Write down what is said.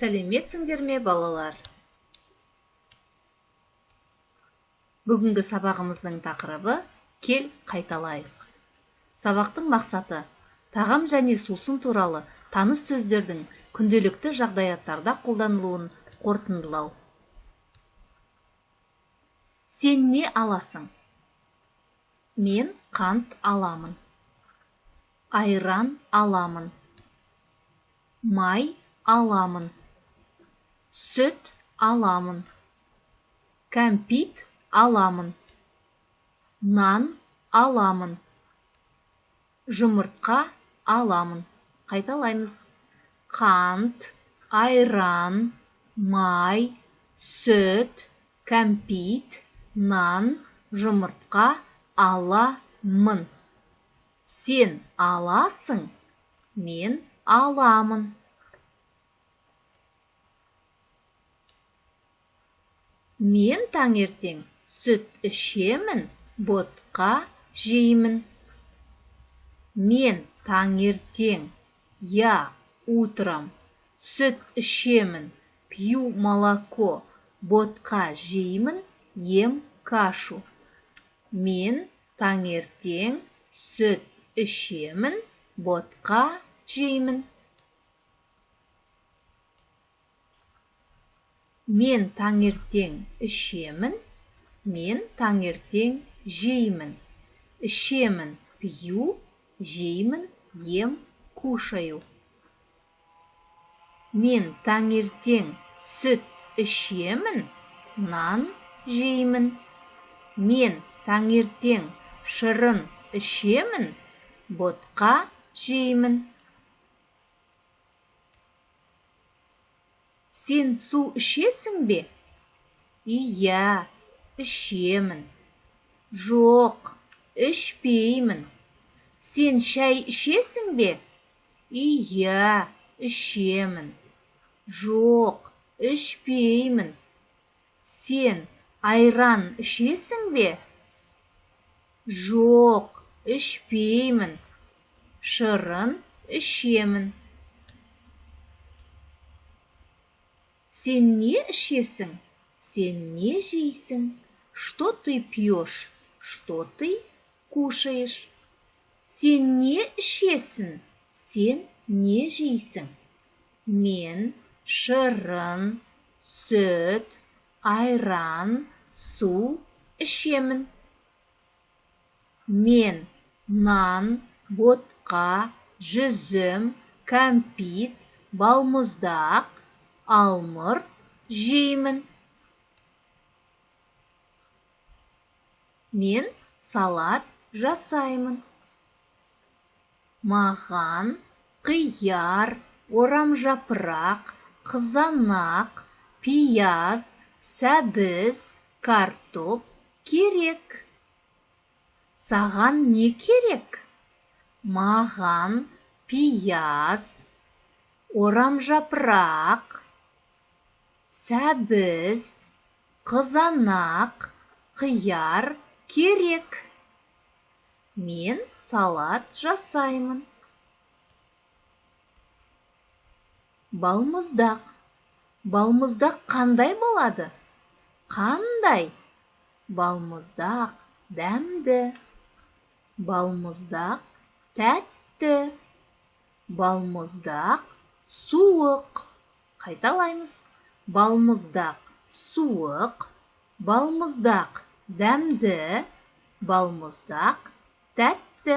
Сәлеметсіңдер ме, балалар? Бүгінгі сабағымыздың тақырыбы «Кел, қайталайық». Сабақтың мақсаты: тағам және сусын туралы таныс сөздердің күнделікті жағдаяттарда қолданылуын қорытындылау. Сен не аласың? Мен қант аламын. Айран аламын. Май аламын. Сүт аламын. Кәмпит аламын. Нан аламын. Жұмыртқа аламын. Қайталаймыз. Қант, айран, май, сүт, кәмпит, нан, жұмыртқа аламын. Сен аласың, мен аламын. Мен таңертең сүт ішемін, ботқа жеймін. Мен таңертең, я утром, сүт ішемін, пью молоко, ботқа жеймін, ем кашу. Мен таңертең сүт ішемін, ботқа жеймін. Мен таңертең ішемін, мен таңертең жеймін. Ішемін, пью, жеймін, ем, кушаю. Мен таңертең сүт ішемін, нан жеймін. Мен таңертең шырын ішемін, ботқа жеймін. Сен су ішесің бе? Иә, ішемін. Жоқ, ішпеймін. Сен шай ішесің бе? Иә, ішемін. Жоқ, ішпеймін. Сен айран ішесің бе? Жоқ, ішпеймін. Шырын ішемін. Сен не ішесің? Сен не жейсің? Что ты пьешь? Что ты кушаешь? Сен не ішесің? Сен не жейсің? Мен шырын, сүт, айран, су ішемін. Мен нан, ботқа, жүзім, кәмпит, балмұздақ, алмұрт жеймін. Мен салат жасаймын. Маған қияр, орамжапырақ, қызанақ, пияз, сәбіз, картоп керек. Саған не керек? Маған пияз, орамжапырақ, сәбіз, қызанақ, қияр керек. Мен салат жасаймын. Балмұздақ. Балмұздақ қандай болады? Қандай? Балмұздақ дәмді. Балмұздақ тәтті. Балмұздақ суық. Қайталаймыз. Балмұздақ суық. Балмұздақ дәмді. Балмұздақ тәтті.